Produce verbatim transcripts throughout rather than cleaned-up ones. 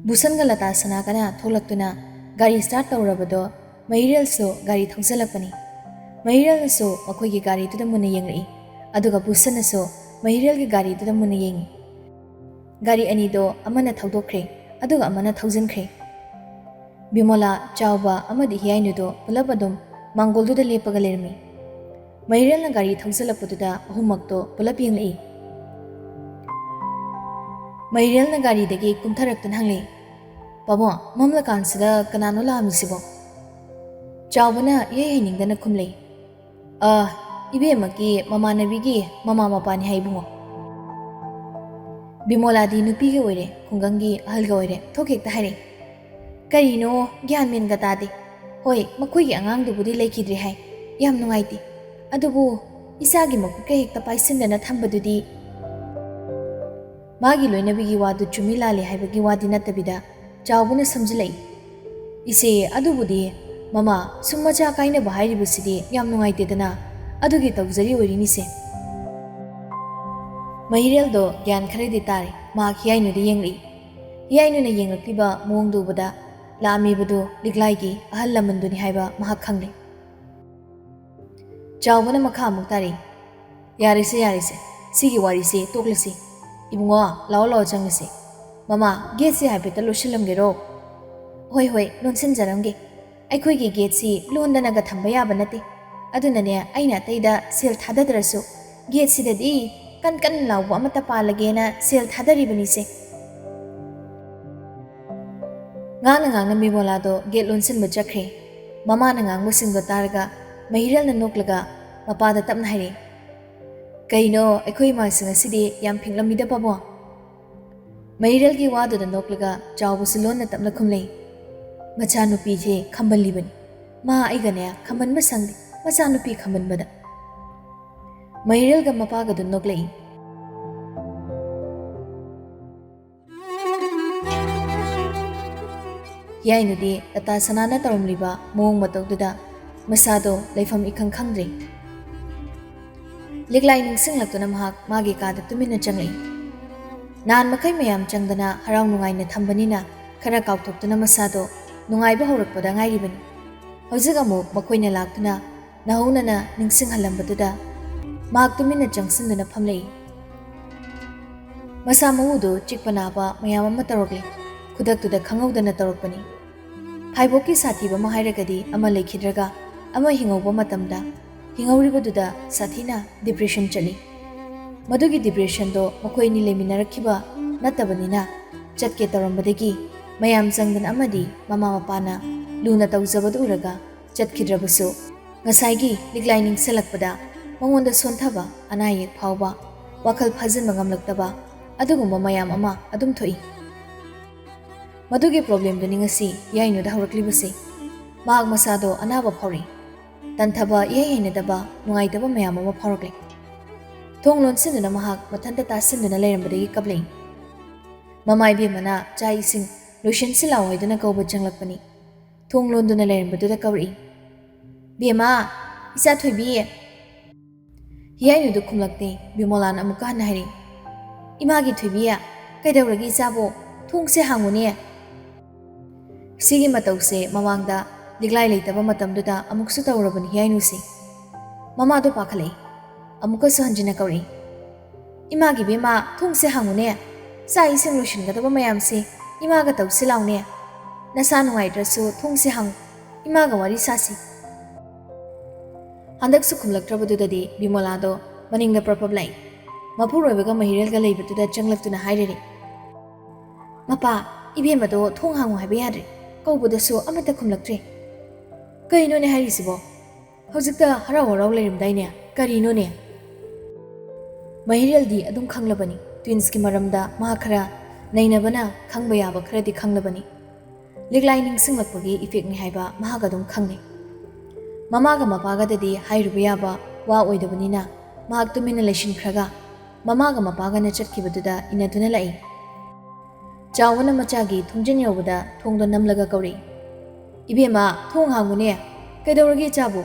ꯚꯨꯁꯟꯒ ꯂꯇꯥ ꯁꯅꯥꯒꯅ ꯊꯣꯛꯂꯛꯇꯨꯅ ꯒꯥꯔꯤ ꯁ꯭ꯇꯥꯔꯠ ꯇꯧꯔꯕꯗꯣ ꯃꯍꯤꯔꯦꯜꯁꯨ ꯒꯥꯔꯤ ꯊꯧꯖꯤꯜꯂꯛꯄꯅꯤ꯫ ꯃꯍꯤꯔꯦꯜꯅꯁꯨ ꯃꯈꯣꯏꯒꯤ ꯒꯥꯔꯤꯗꯨꯗ ꯃꯨꯟꯅ ꯌꯦꯡꯂꯛꯏ, ꯑꯗꯨꯒ ꯚꯨꯁꯟꯅꯁꯨ ꯃꯍꯤꯔꯦꯜꯒꯤ ꯒꯥꯔꯤꯗꯨꯗ ꯃꯨꯟꯅ ꯌꯦꯡꯏ꯫ ꯒꯥꯔꯤ ꯑꯅꯤꯗꯣ ꯑꯃꯅ ꯊꯧꯗꯣꯛꯈ꯭ꯔꯦ, ꯑꯗꯨꯒ ꯑꯃꯅ ꯊꯧꯖꯤꯟꯈ꯭ꯔꯦ꯫ ꯕꯤꯃꯣꯂꯥ, ꯆꯥꯎꯕ ꯑꯃꯗꯤ ꯍꯤꯌꯥꯏꯅꯨꯗꯣ ꯄꯨꯂꯞ ꯑꯗꯨꯝ ꯃꯥꯡꯒꯣꯜꯗꯨꯗ ꯂꯦꯞꯄꯒ ꯂꯩꯔꯝꯃꯤ꯫ ꯃꯍꯤꯔꯦꯜꯅ ꯒꯥꯔꯤ ꯊꯧꯖꯤꯜꯂꯛꯄꯗꯨꯗ ꯑꯍꯨꯝꯃꯛꯇꯣ ꯄꯨꯂꯞ ꯌꯦꯡꯂꯛꯏ꯫ ꯃꯍꯤꯔꯦꯜꯅ ꯒꯥꯔꯤꯗꯒꯤ ꯀꯨꯝꯊꯔꯛꯇꯨꯅ ꯍꯪꯂꯛꯏ, "ꯄꯥꯕꯨꯡ, ꯃꯝꯂꯀꯥꯟꯁꯤꯗ ꯀꯅꯥꯅꯣ ꯂꯥꯛꯑꯝꯃꯤꯁꯤꯕꯣ?" ꯆꯥꯎꯕꯅ ꯏꯍꯩ ꯍꯩꯅꯤꯡꯗꯅ ꯈꯨꯝꯂꯛꯏ, "ꯑ, ꯏꯕꯦꯝꯃꯒꯤ ꯃꯃꯥꯟꯅꯕꯤꯒꯤ ꯃꯃꯥ ꯃꯄꯥꯅꯤ ꯍꯥꯏ ꯏꯕꯨꯡꯉꯣ꯫" ꯕꯤꯃꯣꯂꯥꯗꯤ ꯅꯨꯄꯤꯒ ꯑꯣꯏꯔꯦ, ꯈꯨꯡꯒꯪꯒꯤ ꯑꯍꯜꯒ ꯑꯣꯏꯔꯦ, ꯊꯣꯛ ꯍꯦꯛꯇ ꯍꯥꯏꯔꯛꯏ꯫ "ꯀꯔꯤꯅꯣ, ꯒ꯭ꯌꯥꯟ ꯃꯦꯟꯒ ꯇꯥꯗꯦ꯫ ꯍꯣꯏ, ꯃꯈꯣꯏꯒꯤ ꯑꯉꯥꯡꯗꯨꯕꯨꯗꯤ ꯂꯩꯈꯤꯗ꯭ꯔꯦ ꯍꯥꯏ꯫ ꯌꯥꯝ ꯅꯨꯡꯉꯥꯏꯇꯦ꯫ ꯑꯗꯨꯕꯨ ꯏꯆꯥꯒꯤ ꯃꯈꯨꯠꯀ ꯍꯦꯛꯇ ꯄꯥꯏꯁꯤꯟꯗꯅ ꯊꯝꯕꯗꯨꯗꯤ꯫" ꯃꯥꯒꯤ ꯂꯣꯏꯅꯕꯤꯒꯤ ꯋꯥꯗꯨ ꯆꯨꯝꯃꯤ ꯂꯥꯜꯂꯤ ꯍꯥꯏꯕꯒꯤ ꯋꯥꯗꯤ ꯅꯠꯇꯕꯤꯗ, ꯆꯥꯎꯕꯅ ꯁꯝꯖꯤꯜꯂꯛꯏ, "ꯏꯆꯦ, ꯑꯗꯨꯕꯨꯗꯤ, ꯃꯃꯥ, ꯁꯨꯝ ꯃꯆꯥ ꯀꯥꯏꯅꯕ ꯍꯥꯏꯔꯤꯕꯁꯤꯗꯤ ꯌꯥꯝ ꯅꯨꯡꯉꯥꯏꯇꯦꯗꯅ, ꯑꯗꯨꯒꯤ ꯇꯧꯖꯔꯤ ꯑꯣꯏꯔꯤꯅꯤꯁꯦ꯫" ꯃꯍꯤꯔꯦꯜꯗꯣ ꯒ꯭ꯌꯥꯟ ꯈꯔꯗꯤ ꯇꯥꯔꯦ꯫ ꯃꯍꯥꯛ ꯍꯤꯌꯥꯏꯅꯨꯗ ꯌꯦꯡꯂꯛꯏ꯫ ꯍꯤꯌꯥꯏꯅꯨꯅ ꯌꯦꯡꯂꯛꯂꯤꯕ ꯃꯑꯣꯡꯗꯨ ꯎꯕꯗ, ꯂꯥꯛꯑꯝꯃꯤꯕꯗꯨ ꯂꯤꯛꯂꯥꯏꯒꯤ ꯑꯍꯜ ꯂꯃꯟꯗꯨꯅꯤ ꯍꯥꯏꯕ ꯃꯍꯥꯛ ꯈꯪꯂꯦ꯫ ꯆꯥꯎꯕꯅ ꯃꯈꯥ ꯑꯃꯨꯛ ꯇꯥꯔꯛꯏ, "ꯌꯥꯔꯦꯁꯦ, ꯌꯥꯔꯦꯁꯦ, ꯁꯤꯒꯤ ꯋꯥꯔꯤꯁꯦ ꯇꯣꯛꯂꯁꯤ꯫ ꯏꯕꯨꯡꯉꯣ, ꯂꯥꯛꯑꯣ, ꯂꯥꯛꯑꯣ, ꯆꯪꯂꯁꯤ꯫ ꯃꯃꯥ, ꯒꯦꯠꯁꯦ ꯍꯥꯏꯐꯦꯠꯇ ꯂꯣꯟꯁꯤꯜꯂꯝꯒꯦꯔꯣ?" "ꯍꯣꯏ, ꯍꯣꯏ, ꯂꯣꯟꯁꯤꯟꯖꯔꯝꯒꯦ꯫ ꯑꯩꯈꯣꯏꯒꯤ ꯒꯦꯠꯁꯤ ꯂꯣꯟꯗꯅꯒ ꯊꯝꯕ ꯌꯥꯕ ꯅꯠꯇꯦ꯫ ꯑꯗꯨꯅꯅꯦ, ꯑꯩꯅ ꯑꯇꯩꯗ ꯁꯦꯜ ꯊꯥꯗꯗ꯭ꯔꯁꯨ ꯒꯦꯠꯁꯤꯗꯗꯤ ꯀꯟ ꯀꯟ ꯂꯥꯎꯕ ꯑꯃꯠꯇ ꯄꯥꯜꯂꯒꯦꯅ ꯁꯦꯜ ꯊꯥꯗꯔꯤꯕꯅꯤꯁꯦ꯫" ꯉꯥꯡꯅ ꯉꯥꯡꯅ ꯕꯤꯃꯣꯂꯥꯗꯣ ꯒꯦꯠ ꯂꯣꯟꯁꯤꯟꯕ ꯆꯠꯈ꯭ꯔꯦ꯫ ꯃꯃꯥꯅ ꯉꯥꯡꯕꯁꯤꯡꯗꯣ ꯇꯥꯔꯒ ꯃꯍꯤꯔꯦꯜꯅ ꯅꯣꯛꯂꯒ ꯃꯄꯥꯗ ꯇꯞꯅ ꯍꯥꯏꯔꯛꯏ, "ꯀꯩꯅꯣ, ꯑꯩꯈꯣꯏ ꯏꯃꯥꯁꯤ ꯉꯁꯤꯗꯤ ꯌꯥꯝ ꯐꯤꯡꯂꯝꯃꯤꯗ, ꯄꯥꯕꯨꯡ?" ꯃꯍꯤꯔꯦꯜꯒꯤ ꯋꯥꯗꯨꯗ ꯅꯣꯛꯂꯒ ꯆꯥꯎꯕꯁꯨ ꯂꯣꯟꯅ ꯇꯞꯅ ꯈꯨꯝꯂꯛꯏ, "ꯃꯆꯥꯅꯨꯄꯤꯁꯦ ꯈꯝꯕꯜꯂꯤꯕꯅꯤ꯫ ꯃꯥ ꯑꯩꯒꯅꯦ ꯈꯝꯕꯟꯕ ꯁꯪꯗꯦ, ꯃꯆꯥꯅꯨꯄꯤ ꯈꯝꯕꯟꯕꯗ꯫" ꯃꯍꯤꯔꯦꯜꯒ ꯃꯄꯥꯒꯗꯨ ꯅꯣꯛꯂꯛꯏ꯫ ꯍꯤꯌꯥꯏꯅꯨꯗꯤ ꯂꯇꯥ ꯁꯅꯥꯅ ꯇꯧꯔꯝꯂꯤꯕ ꯃꯑꯣꯡ ꯃꯇꯧꯗꯨꯗ ꯃꯁꯥꯗꯣ ꯂꯩꯐꯝ ꯏꯈꯪ ꯈꯪꯗ꯭ꯔꯦ꯫ ꯂꯤꯛꯂꯥꯏ ꯅꯤꯡꯁꯤꯡꯂꯛꯇꯨꯅ ꯃꯍꯥꯛ ꯃꯥꯒꯤ ꯀꯥꯗ ꯇꯨꯃꯤꯟꯅ ꯆꯪꯂꯛꯏ꯫ ꯅꯍꯥꯟ ꯃꯈꯩ ꯃꯌꯥꯝ ꯆꯪꯗꯅ ꯍꯔꯥꯎ ꯅꯨꯡꯉꯥꯏꯅ ꯊꯝꯕꯅꯤꯅ ꯈꯔ ꯀꯥꯎꯊꯣꯛꯇꯨꯅ ꯃꯁꯥꯗꯣ ꯅꯨꯡꯉꯥꯏꯕ ꯍꯧꯔꯛꯄꯗ ꯉꯥꯏꯔꯤꯕꯅꯤ꯫ ꯍꯧꯖꯤꯛ ꯑꯃꯨꯛ ꯃꯈꯣꯏꯅ ꯂꯥꯛꯇꯨꯅ ꯅꯧꯍꯧꯅꯅ ꯅꯤꯡꯁꯤꯡꯍꯜꯂꯝꯕꯗꯨꯗ ꯃꯍꯥꯛ ꯇꯨꯃꯤꯟꯅ ꯆꯪꯁꯤꯟꯗꯨꯅ ꯐꯝꯂꯛꯏ꯫ ꯃꯁꯥ ꯃꯎꯗꯨ ꯆꯤꯛꯄ ꯅꯥꯕ ꯃꯌꯥꯝ ꯑꯃ ꯇꯧꯔꯛꯂꯦ꯫ ꯈꯨꯗꯛꯇꯨꯗ ꯈꯪꯍꯧꯗꯅ ꯇꯧꯔꯛꯄꯅꯤ꯫ ꯐꯥꯏꯕꯣꯛꯀꯤ ꯁꯥꯊꯤꯕ ꯑꯃ ꯍꯥꯏꯔꯒꯗꯤ ꯑꯃ ꯂꯩꯈꯤꯗ꯭ꯔꯒ ꯑꯃ ꯍꯤꯡꯍꯧꯕ ꯃꯇꯝꯗ ꯍꯤꯡꯍꯧꯔꯤꯕꯗꯨꯗ ꯁꯥꯊꯤꯅ depression ꯆꯠꯂꯤ꯫ ꯃꯗꯨꯒꯤ depressionꯗꯣ ꯃꯈꯣꯏ ꯑꯅꯤ ꯂꯩꯃꯤꯟꯅꯔꯛꯈꯤꯕ ꯅꯠꯇꯕꯅꯤꯅ ꯆꯠꯀꯦ ꯇꯧꯔꯝꯕꯗꯒꯤ ꯃꯌꯥꯝ ꯆꯪꯗꯅ ꯑꯃꯗꯤ ꯃꯃꯥ ꯃꯄꯥꯅ ꯂꯨꯅ ꯇꯧꯖꯕꯗꯨ ꯎꯔꯒ ꯆꯠꯈꯤꯗ꯭ꯔꯕꯁꯨ ꯉꯁꯥꯏꯒꯤ ꯂꯤꯛꯂꯥꯏ ꯅꯤꯡꯁꯤꯜꯂꯛꯄꯗ ꯃꯉꯣꯟꯗ ꯁꯣꯟꯊꯕ, ꯑꯅꯥ ꯑꯌꯦꯛ ꯐꯥꯎꯕ, ꯋꯥꯈꯜ ꯐꯥꯖꯤꯟꯕ ꯉꯝꯂꯛꯇꯕ ꯑꯗꯨꯒꯨꯝꯕ ꯃꯌꯥꯝ ꯑꯃ ꯑꯗꯨꯝ ꯊꯣꯛꯏ꯫ ꯃꯗꯨꯒꯤ problemꯗꯨꯅꯤ ꯉꯁꯤ ꯌꯥꯏꯅꯨꯗ ꯍꯧꯔꯛꯂꯤꯕꯁꯤ꯫ ꯃꯍꯥꯛ ꯃꯁꯥꯗꯣ ꯑꯅꯥꯕ ꯐꯥꯎꯔꯛꯏ꯫ ꯇꯟꯊꯕ, ꯏꯍꯩ ꯍꯩꯅꯗꯕ, ꯅꯨꯡꯉꯥꯏꯇꯕ ꯃꯌꯥꯝ ꯑꯃ ꯐꯥꯎꯔꯛꯂꯦ꯫ ꯊꯣꯡ ꯂꯣꯟꯁꯤꯟꯗꯨꯅ ꯃꯍꯥꯛ ꯃꯊꯟꯇ ꯇꯥꯁꯤꯟꯗꯨꯅ ꯂꯩꯔꯝꯕꯗꯒꯤ ꯀꯞꯂꯛꯏ꯫ ꯃꯃꯥ ꯏꯕꯦꯝꯃꯅ ꯆꯥꯛ ꯏꯁꯤꯡ ꯂꯣꯏꯁꯤꯟꯁꯤ ꯂꯥꯎ ꯍꯥꯏꯗꯨꯅ ꯀꯧꯕ ꯆꯪꯂꯛꯄꯅꯤ꯫ ꯊꯣꯡ ꯂꯣꯟꯗꯨꯅ ꯂꯩꯔꯝꯕꯗꯨꯗ ꯀꯧꯔꯛꯏ, "ꯕꯦꯝꯃ, ꯏꯆꯥ ꯊꯣꯏꯕꯤ!" ꯍꯤꯌꯥꯏꯅꯨꯗꯨ ꯈꯨꯝꯂꯛꯇꯦ꯫ ꯕꯤꯃꯣꯂꯥꯅ ꯑꯃꯨꯛꯀ ꯍꯟꯅ ꯍꯥꯏꯔꯛꯏ, "ꯏꯃꯥꯒꯤ ꯊꯣꯏꯕꯤ, ꯀꯩꯗꯧꯔꯒꯦ ꯏꯆꯥꯕꯨ? ꯊꯣꯡꯁꯦ ꯍꯥꯡꯉꯨꯅꯦ!" ꯁꯤꯒꯤ ꯃꯇꯧꯁꯦ ꯃꯃꯥꯡꯗ ꯂꯤꯛꯂꯥꯏ ꯂꯩꯇꯕ ꯃꯇꯝꯗꯨꯗ ꯑꯃꯨꯛꯁꯨ ꯇꯧꯔꯕꯅꯤ ꯍꯤꯌꯥꯏꯅꯨꯁꯦ꯫ ꯃꯃꯥꯗꯣ ꯄꯥꯈꯠꯂꯛꯏ꯫ ꯑꯃꯨꯛꯀꯁꯨ ꯍꯟꯖꯤꯟꯅ ꯀꯧꯔꯛꯏ, "ꯏꯃꯥꯒꯤ ꯕꯦꯝꯃ, ꯊꯣꯡꯁꯦ ꯍꯥꯡꯉꯨꯅꯦ! ꯆꯥꯛ ꯏꯁꯤꯡ ꯂꯣꯏꯁꯤꯟꯒꯗꯕ ꯃꯌꯥꯝꯁꯦ ꯏꯃꯥꯒ ꯇꯧꯁꯤ ꯂꯥꯎꯅꯦ! ꯅꯁꯥ ꯅꯨꯡꯉꯥꯏꯇ꯭ꯔꯁꯨ ꯊꯣꯡꯁꯦ ꯍꯥꯡꯉꯨ, ꯏꯃꯥꯒ ꯋꯥꯔꯤ ꯁꯥꯁꯤ!" ꯍꯟꯗꯛꯁꯨ ꯈꯨꯝꯂꯛꯇ꯭ꯔꯕꯗꯨꯗꯗꯤ ꯕꯤꯃꯣꯂꯥꯗꯣ ꯃꯅꯤꯡꯗ ꯄ꯭ꯔꯞ ꯄ꯭ꯔꯞ ꯂꯥꯛꯏ꯫ ꯃꯄꯨꯔꯣꯏꯕꯒ ꯃꯍꯤꯔꯦꯜꯒ ꯂꯩꯕꯗꯨꯗ ꯆꯪꯂꯛꯇꯨꯅ ꯍꯥꯏꯔꯔꯤ, "ꯃꯄꯥ, ꯏꯕꯦꯝꯃꯗꯣ ꯊꯣꯡ ꯍꯥꯡꯉꯨ ꯍꯥꯏꯕ ꯌꯥꯗ꯭ꯔꯦ, ꯀꯧꯕꯗꯁꯨ ꯑꯃꯠꯇ ꯈꯨꯝꯂꯛꯇ꯭ꯔꯦ꯫ ꯀꯩꯅꯣꯅꯦ ꯍꯥꯏꯔꯤꯁꯤꯕꯣ? ꯍꯧꯖꯤꯛꯇ ꯍꯔꯥꯎ ꯍꯔꯥꯎ ꯂꯩꯔꯝꯗꯥꯏꯅꯦ, ꯀꯔꯤꯅꯣꯅꯦ?" ꯃꯍꯤꯔꯦꯜꯗꯤ ꯑꯗꯨꯝ ꯈꯪꯂꯕꯅꯤ, twinsꯀꯤ ꯃꯔꯝꯗ ꯃꯍꯥꯛ ꯈꯔ ꯅꯩꯅꯕꯅ ꯈꯪꯕ ꯌꯥꯕ ꯈꯔꯗꯤ ꯈꯪꯂꯕꯅꯤ꯫ ꯂꯤꯛꯂꯥꯏ ꯅꯤꯡꯁꯤꯡꯂꯛꯄꯒꯤ effectꯅꯤ ꯍꯥꯏꯕ ꯃꯍꯥꯛ ꯑꯗꯨꯝ ꯈꯪꯂꯤ꯫ ꯃꯃꯥꯒ ꯃꯄꯥꯒꯗꯗꯤ ꯍꯥꯏꯔꯨꯕ ꯌꯥꯕ ꯋꯥ ꯑꯣꯏꯗꯕꯅꯤꯅ ꯃꯍꯥꯛ ꯇꯨꯃꯤꯟꯅ ꯂꯩꯁꯤꯟꯈ꯭ꯔꯒ ꯃꯃꯥꯒ ꯃꯄꯥꯒꯅ ꯆꯠꯈꯤꯕꯗꯨꯗ ꯏꯟꯅꯗꯨꯅ ꯂꯥꯛꯏ꯫ ꯆꯥꯎꯕꯅ ꯃꯆꯥꯒꯤ ꯊꯣꯡꯖꯤꯟ ꯌꯧꯕꯗ ꯊꯣꯡꯗꯣ ꯅꯝꯂꯒ ꯀꯧꯔꯛꯏ, "ꯏꯕꯦꯝꯃ, ꯊꯣꯡ ꯍꯥꯡꯉꯨꯅꯦ꯫ ꯀꯩꯗꯧꯔꯒꯦ ꯏꯆꯥꯕꯨ?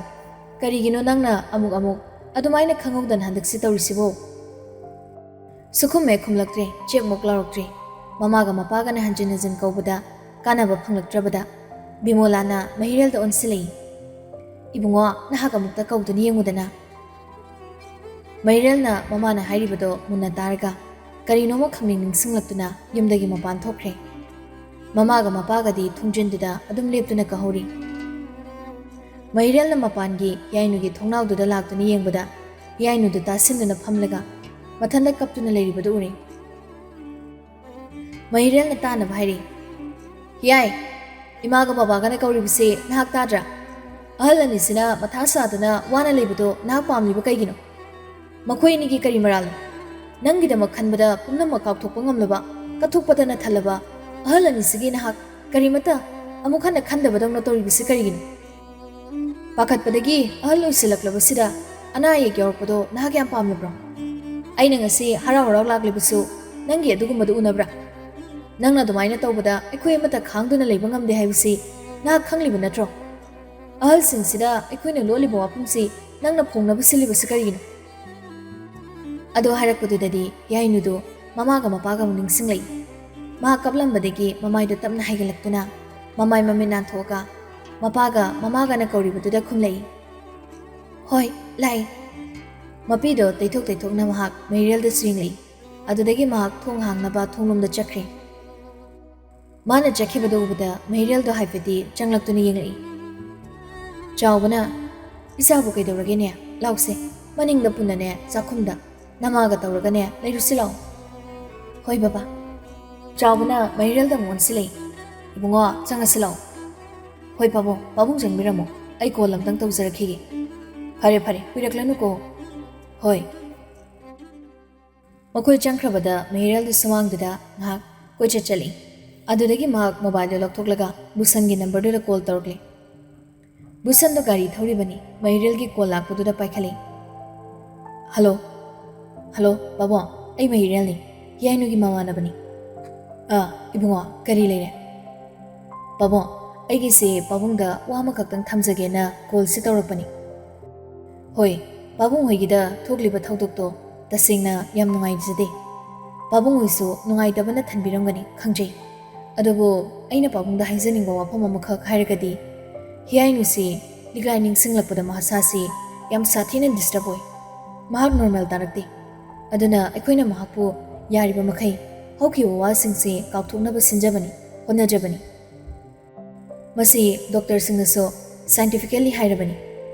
ꯀꯔꯤꯒꯤꯅꯣ ꯅꯪꯅ ꯑꯃꯨꯛ ꯑꯃꯨꯛ ꯑꯗꯨꯃꯥꯏꯅ ꯈꯪꯍꯧꯗꯅ ꯍꯟꯗꯛꯁꯤ ꯇꯧꯔꯤꯁꯤꯕꯣ?" ꯁꯨꯈꯨꯝꯃꯦ ꯈꯨꯝꯂꯛꯇ꯭ꯔꯦ, ꯆꯦꯛꯃꯨꯛ ꯂꯥꯎꯔꯛꯇ꯭ꯔꯦ꯫ ꯃꯃꯥꯒ ꯃꯄꯥꯒꯅ ꯍꯟꯖꯤꯟ ꯍꯟꯖꯤꯟ ꯀꯧꯕꯗ ꯀꯥꯟꯅꯕ ꯐꯪꯂꯛꯇ꯭ꯔꯕꯗ ꯕꯤꯃꯣꯂꯥꯅ ꯃꯍꯤꯔꯦꯜꯗ ꯑꯣꯟꯁꯤꯜꯂꯛꯏ꯫ "ꯏꯕꯨꯡꯉꯣ, ꯅꯍꯥꯛ ꯑꯃꯨꯛꯇ ꯀꯧꯗꯨꯅ ꯌꯦꯡꯉꯨꯗꯅ꯫" ꯃꯍꯤꯔꯦꯜꯅ ꯃꯃꯥꯅ ꯍꯥꯏꯔꯤꯕꯗꯣ ꯃꯨꯟꯅ ꯇꯥꯔꯒ ꯀꯔꯤꯅꯣꯃ ꯈꯪꯅꯤꯡ ꯅꯤꯡꯁꯤꯡꯂꯛꯇꯨꯅ ꯌꯨꯝꯗꯒꯤ ꯃꯄꯥꯟ ꯊꯣꯛꯈ꯭ꯔꯦ꯫ ꯃꯃꯥꯒ ꯃꯄꯥꯒꯗꯤ ꯊꯣꯡꯖꯤꯟꯗꯨꯗ ꯑꯗꯨꯝ ꯂꯦꯞꯇꯨꯅ ꯀꯧꯍꯧꯔꯤ꯫ ꯃꯍꯤꯔꯦꯜꯅ ꯃꯄꯥꯟꯒꯤ ꯌꯥꯏꯅꯨꯒꯤ ꯊꯣꯡꯅꯥꯎꯗꯨꯗ ꯂꯥꯛꯇꯨꯅ ꯌꯦꯡꯕꯗ ꯌꯥꯏꯅꯨꯗꯨ ꯇꯥꯁꯤꯟꯗꯨꯅ ꯐꯝꯂꯒ ꯃꯊꯟꯇ ꯀꯞꯇꯨꯅ ꯂꯩꯔꯤꯕꯗꯨ ꯎꯔꯦ꯫ ꯃꯍꯤꯔꯦꯜꯅ ꯇꯥꯅꯕ ꯍꯥꯏꯔꯤ, "ꯌꯥꯏ, ꯏꯃꯥꯒ ꯕꯕꯥꯒꯅ ꯀꯧꯔꯤꯕꯁꯤ ꯅꯍꯥꯛ ꯇꯥꯗ꯭ꯔꯥ? ꯑꯍꯜ ꯑꯅꯤꯁꯤꯅ ꯃꯊꯥ ꯁꯥꯗꯨꯅ ꯋꯥꯅ ꯂꯩꯕꯗꯣ ꯅꯍꯥꯛ ꯄꯥꯝꯂꯤꯕ ꯀꯩꯒꯤꯅꯣ? ꯃꯈꯣꯏ ꯑꯅꯤꯒꯤ ꯀꯔꯤ ꯃꯔꯥꯜꯅꯣ? ꯅꯪꯒꯤꯗꯃꯛ ꯈꯟꯕꯗ ꯄꯨꯝꯅꯃꯛ ꯀꯥꯎꯊꯣꯛꯄ ꯉꯝꯂꯕ, ꯀꯠꯊꯣꯛꯄꯗꯅ ꯊꯜꯂꯕ ꯑꯍꯜ ꯑꯅꯤꯁꯤꯒꯤ ꯅꯍꯥꯛ ꯀꯔꯤꯃꯠꯇ ꯑꯃꯨꯛ ꯍꯟꯅ ꯈꯟꯗꯕꯗꯧꯅ ꯇꯧꯔꯤꯕꯁꯤ ꯀꯔꯤꯒꯤꯅꯣ? ꯄꯥꯈꯠꯄꯗꯒꯤ ꯑꯍꯜ ꯑꯣꯏꯁꯤꯜꯂꯛꯂꯕꯁꯤꯗ ꯑꯅꯥ ꯑꯌꯦꯛ ꯌꯥꯎꯔꯛꯄꯗꯣ ꯅꯍꯥꯛ ꯌꯥꯝ ꯄꯥꯝꯂꯕ꯭ꯔꯣ? ꯑꯩꯅ ꯉꯁꯤ ꯍꯔꯥꯎ ꯍꯔꯥꯎ ꯂꯥꯛꯂꯤꯕꯁꯨ ꯅꯪꯒꯤ ꯑꯗꯨꯒꯨꯝꯕꯗꯨ ꯎꯅꯕ꯭ꯔꯥ? ꯅꯪꯅ ꯑꯗꯨꯃꯥꯏꯅ ꯇꯧꯕꯗ ꯑꯩꯈꯣꯏ ꯑꯃꯠꯇ ꯈꯥꯡꯗꯨꯅ ꯂꯩꯕ ꯉꯝꯗꯦ ꯍꯥꯏꯕꯁꯤ ꯅꯍꯥꯛ ꯈꯪꯂꯤꯕ ꯅꯠꯇ꯭ꯔꯣ? ꯑꯍꯜꯁꯤꯡꯁꯤꯗ ꯑꯩꯈꯣꯏꯅ ꯂꯣꯠꯂꯤꯕ ꯋꯥꯐꯝꯁꯤ ꯅꯪꯅ ꯐꯣꯡꯅꯕ ꯁꯤꯜꯂꯤꯕꯁꯤ ꯀꯔꯤꯒꯤꯅꯣ?" ꯑꯗꯨ ꯍꯥꯏꯔꯛꯄꯗꯨꯗꯗꯤ ꯌꯥꯏꯅꯨꯗꯨ ꯃꯃꯥꯒ ꯃꯄꯥꯒ ꯑꯃꯨꯛ ꯅꯤꯡꯁꯤꯡꯂꯛꯏ꯫ ꯃꯍꯥꯛ ꯀꯞꯂꯝꯕꯗꯒꯤ ꯃꯃꯥꯏꯗꯨ ꯇꯞꯅ ꯍꯥꯏꯒꯠꯂꯛꯇꯨꯅ ꯃꯃꯥꯏ ꯃꯃꯤꯠ ꯅꯥꯟꯊꯣꯛꯑꯒ ꯃꯄꯥꯒ ꯃꯃꯥꯒꯅ ꯀꯧꯔꯤꯕꯗꯨꯗ ꯈꯨꯝꯂꯛꯏ, "ꯍꯣꯏ, ꯂꯥꯛꯏ꯫" ꯃꯄꯤꯗꯣ ꯇꯩꯊꯣꯛ ꯇꯩꯊꯣꯛꯅ ꯃꯍꯥꯛ ꯃꯍꯤꯔꯦꯜꯗꯁꯨ ꯌꯦꯡꯂꯛꯏ꯫ ꯑꯗꯨꯗꯒꯤ ꯃꯍꯥꯛ ꯊꯣꯡ ꯍꯥꯡꯅꯕ ꯊꯣꯡꯂꯣꯝꯗ ꯆꯠꯈ꯭ꯔꯦ꯫ ꯃꯥꯅ ꯆꯠꯈꯤꯕꯗꯨ ꯎꯕꯗ ꯃꯍꯤꯔꯦꯜꯗꯣ ꯍꯥꯏꯐꯦꯠꯇꯤ ꯆꯪꯂꯛꯇꯨꯅ ꯌꯦꯡꯂꯛꯏ꯫ ꯆꯥꯎꯕꯅ, "ꯏꯆꯥꯕꯨ ꯀꯩꯗꯧꯔꯒꯦꯅꯦ? ꯂꯥꯎꯁꯦ, ꯃꯅꯤꯡꯗ ꯄꯨꯟꯅꯅꯦ ꯆꯥꯛꯈꯨꯝꯗ ꯅꯃꯥꯒ ꯇꯧꯔꯒꯅꯦ ꯂꯩꯔꯨꯁꯤ ꯂꯥꯎ꯫" "ꯍꯣꯏ ꯕꯕꯥ꯫" ꯆꯥꯎꯕꯅ ꯃꯍꯤꯔꯦꯜꯗ ꯑꯃꯨꯛ ꯑꯣꯟꯁꯤꯜꯂꯛꯏ꯫ "ꯏꯕꯨꯡꯉꯣ, ꯆꯪꯉꯁꯤ ꯂꯥꯎ꯫" "ꯍꯣꯏ ꯄꯥꯕꯨꯡ, ꯄꯥꯕꯨꯡ ꯆꯪꯕꯤꯔꯝꯃꯣ, ꯑꯩ ꯀꯣꯜ ꯑꯝꯇꯪ ꯇꯧꯖꯔꯛꯈꯤꯒꯦ꯫" "ꯐꯔꯦ ꯐꯔꯦ, ꯀꯨꯏꯔꯛꯂꯅꯨꯀꯣ꯫" "ꯍꯣꯏ꯫" ꯃꯈꯣꯏ ꯆꯪꯈ꯭ꯔꯕꯗ ꯃꯍꯤꯔꯦꯜꯗꯨ ꯁꯨꯃꯥꯡꯗꯨꯗ ꯉꯥꯏꯍꯥꯛ ꯀꯣꯏꯆꯠ ꯆꯠꯂꯤ꯫ ꯑꯗꯨꯗꯒꯤ ꯃꯍꯥꯛ ꯃꯣꯕꯥꯏꯜꯗꯨ ꯂꯧꯊꯣꯛꯂꯒ ꯕꯨꯁꯟꯒꯤ ꯅꯝꯕꯔꯗꯨꯗ ꯀꯣꯜ ꯇꯧꯔꯛꯂꯤ꯫ ꯕꯨꯁꯟꯗꯣ ꯒꯥꯔꯤ ꯊꯧꯔꯤꯕꯅꯤ꯫ ꯃꯍꯤꯔꯦꯜꯒꯤ ꯀꯣꯜ ꯂꯥꯛꯄꯗꯨꯗ ꯄꯥꯏꯈꯠꯂꯤ꯫ "ꯍꯜꯂꯣ꯫" "ꯍꯜꯂꯣ, ꯄꯥꯕꯨꯡ, ꯑꯩ ꯃꯍꯤꯔꯦꯜꯅꯤ, ꯌꯥꯏꯅꯨꯒꯤ ꯃꯃꯥꯟꯅꯕꯅꯤ꯫" "ꯑꯥ, ꯏꯕꯨꯡꯉꯣ, ꯀꯔꯤ ꯂꯩꯔꯦ?" "ꯄꯥꯕꯨꯡ, ꯑꯩꯒꯤꯁꯦ ꯄꯥꯕꯨꯡꯗ ꯋꯥ ꯑꯃꯈꯛꯇꯪ ꯊꯝꯖꯒꯦꯅ ꯀꯣꯜꯁꯦ ꯇꯧꯔꯛꯄꯅꯤ꯫" "ꯍꯣꯏ, ꯄꯥꯕꯨꯡ ꯍꯣꯏꯒꯤꯗ ꯊꯣꯛꯂꯤꯕ ꯊꯧꯗꯣꯛꯇꯣ ꯇꯁꯦꯡꯅ ꯌꯥꯝ ꯅꯨꯡꯉꯥꯏꯖꯗꯦ꯫ ꯄꯥꯕꯨꯡ ꯍꯣꯏꯁꯨ ꯅꯨꯡꯉꯥꯏꯇꯕꯅ ꯊꯟꯕꯤꯔꯝꯒꯅꯤ ꯈꯪꯖꯩ꯫ ꯑꯗꯨꯕꯨ ꯑꯩꯅ ꯄꯥꯕꯨꯡꯗ ꯍꯥꯏꯖꯅꯤꯡꯕ ꯋꯥꯐꯝ ꯑꯃꯈꯛ ꯍꯥꯏꯔꯒꯗꯤ, ꯍꯤꯌꯥꯏꯅꯨꯁꯤ ꯂꯤꯛꯂꯥꯏ ꯅꯤꯡꯁꯤꯡꯂꯛꯄꯗ ꯃꯍꯥꯁꯥꯁꯤ ꯌꯥꯝ ꯁꯥꯊꯤꯅ ꯗꯤꯁꯇꯔꯕ ꯑꯣꯏ꯫ ꯃꯍꯥꯛ ꯅꯣꯔꯃꯦꯜ ꯇꯥꯔꯛꯇꯦ꯫ ꯑꯗꯨꯅ ꯑꯩꯈꯣꯏꯅ ꯃꯍꯥꯛꯄꯨ ꯌꯥꯔꯤꯕ ꯃꯈꯩ ꯍꯧꯈꯤꯕ ꯋꯥꯁꯤꯡꯁꯦ ꯀꯥꯎꯊꯣꯛꯅꯕ ꯁꯤꯟꯖꯕꯅꯤ, ꯍꯣꯠꯅꯖꯕꯅꯤ꯫ ꯃꯁꯤ ꯗꯣꯛꯇꯔꯁꯤꯡꯅꯁꯨ ꯁꯥꯏꯟꯇꯤꯐꯤꯀꯦꯜꯂꯤ ꯍꯥꯏꯔꯕꯅꯤ꯫